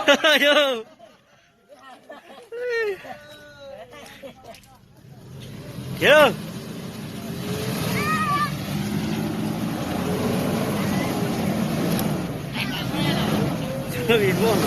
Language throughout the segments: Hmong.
Yog. Khiav. Sab heev os.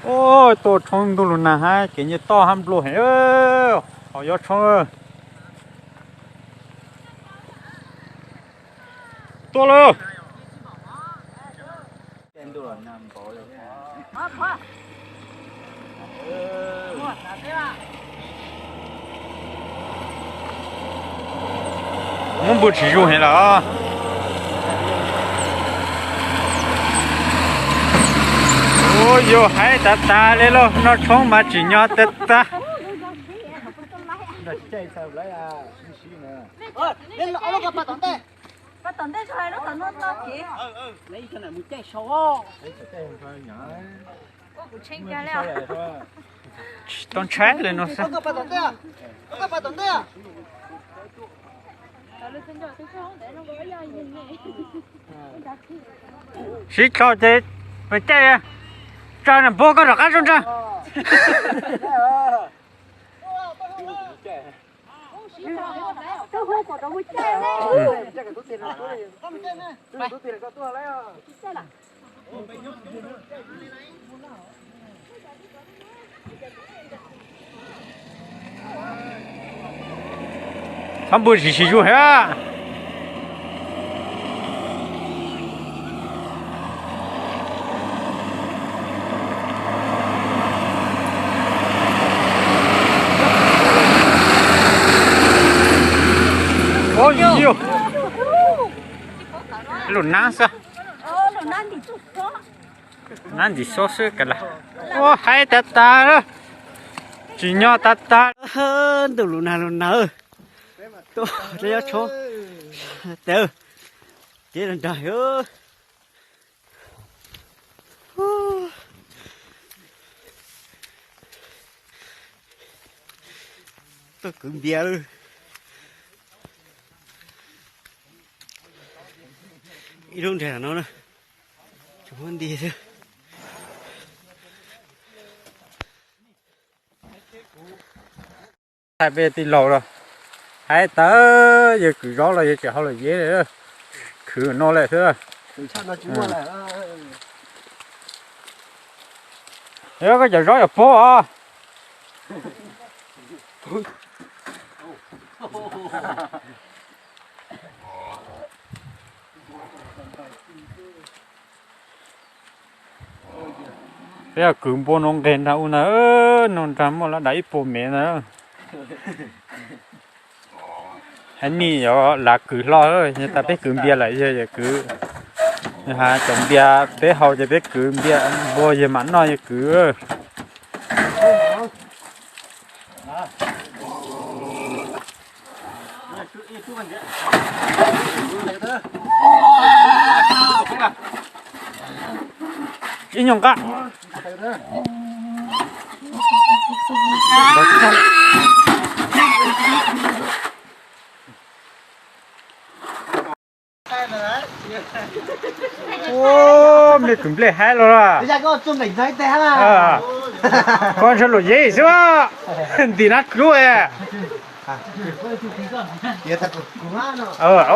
Ua, tuaj tshoob ntuj lug nag hab kev nyiaj toj hab nplua heev, ho yuav tshoob. Tuaj lawm. Muab npus tsis zus heev lawm. Ua, yus hais tas tas li lauj, noj tshoob mas tsim nyog tas tas. Tsis tau ntshai li no xwb. Sib tso ces pes caij, tso na npua koj rov qab zoo ntsag. Txhob npus tsis tsis zus thiab. Ua, lub nab xwb. Nab ntsis xob xwb ka las. Ua, hais tas tas, tsim nyog tas tas. Ntuj lug nag lug nag, tuaj rau yob tshoob tes, kev nrag. Tuaj kwv npias lawm. Ib lub nrag no na, tsis muab nti xwb. Thaij peb tij laug los, hais tas yawg kwv zov los yawg tseem hauj lwm yev, khwv no lawm xwb. Koj cov zov yog puag os. Peb yog kwv npua no nqeg nrag u na, no nrag muaj lab dav ib puas mev na. Hais nij yog lav kwv hlo, yog tas peb kwv npias lawm yog yawg kwv, yog has cov npias peb haus ces peb kwv npias npua yawg mam noj yawg kwv. Ib nyuag nqa. Ua, me kwv nplej haib los. Koj ntshaw luam yeeb xwb, ntim nab dlub.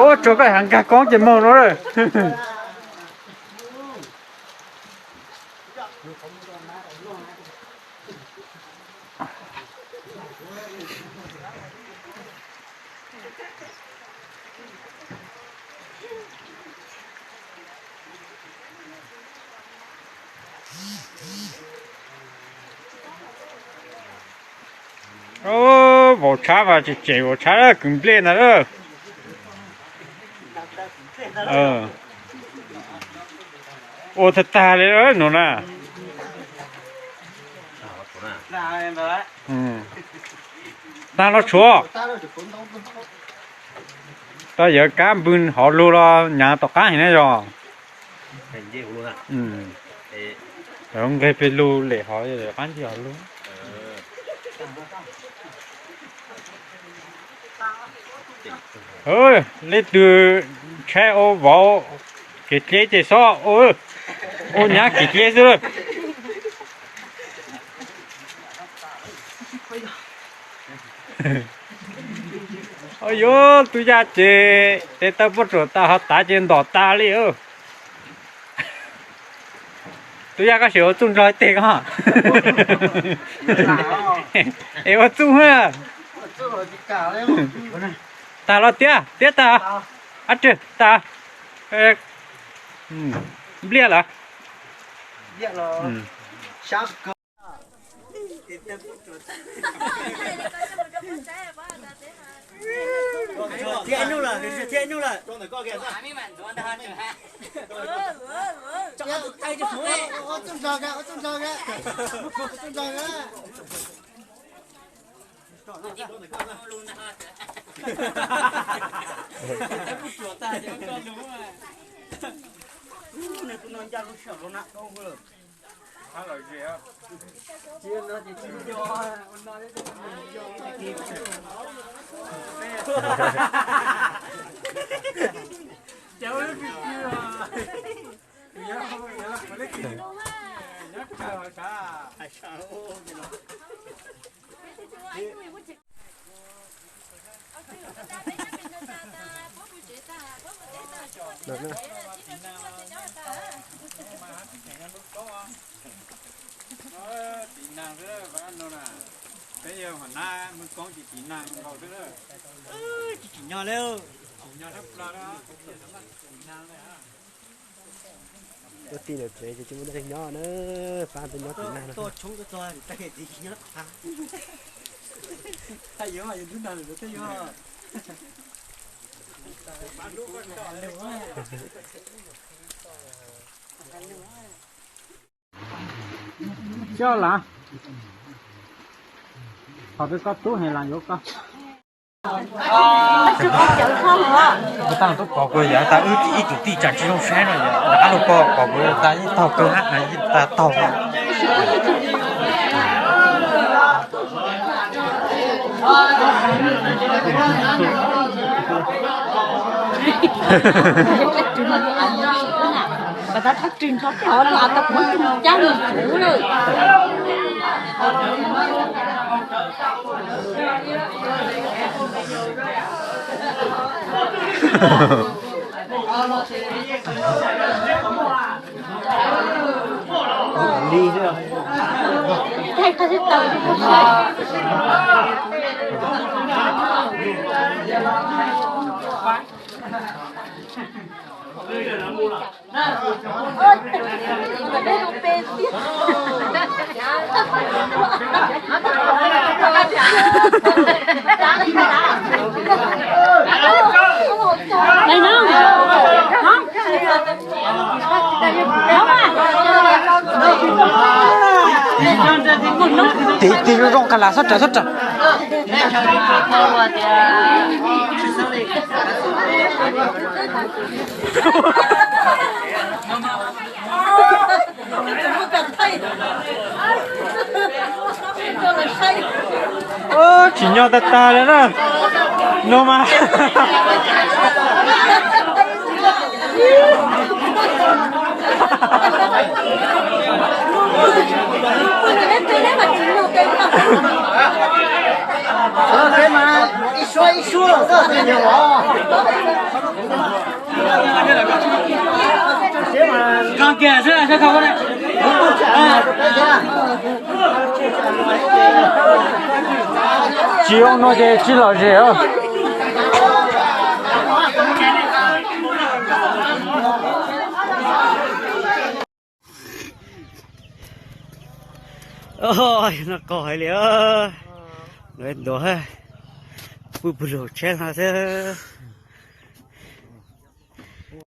Ua tsuas koj hav nkag koob ces moog no. Vauv tshab mas tseem tseem vauv tshab kwv nplej ntag lawm. Ua tag tag li nus na. Tag los tshuav. Tau yawv kab npw hov lug los nyav tom qab heev na yog. Nqeg peg lug lem hov qaab nti hov lug. Leej twg ntshai ua vauv kev dleb ces xob ua nyab kev dleb xwb. Yuav tub yaj ces tes taw puab tsuam tas hov tav ces ntom tas li. Tub yaj koj sim ua txuj ntog teg koj. Es ua txuj. Tag los tiab, tiab tag. Ab, tag. Npliaj lawm. Tiv nag xwb no na, peb yog hom nab mus koob ces tiv nag nkaus xwb. Tsis tsim nyog li, tsim nyog sab plog na, tiv nag li. Tuaj tij lawm tsev ces tsis muaj dab tsi nyob na, pab peb nyob tiv nag no. Tuaj tshoob tuaj txog tag ces tsis nyob qhov qab. Thaij yuav mas yus ntub nag lawm thiaj yuav. Coj las, qhov peb koj tub heev las yuav koj. Tub taag tub pom kuv yog tas wb ib tug tij tsam tsis zoo saib no, ab lug pom kuv tas ib taug kawg hab, ib tas taug. Tiv, tiv zoo zoo, qee las xob rawv, xob rawv. Tsim nyog tag tag li na. No mas. Tsis ua no ces tsis lom zem. No qos hais li, ntuav, pw puag lug tsheb no xwb.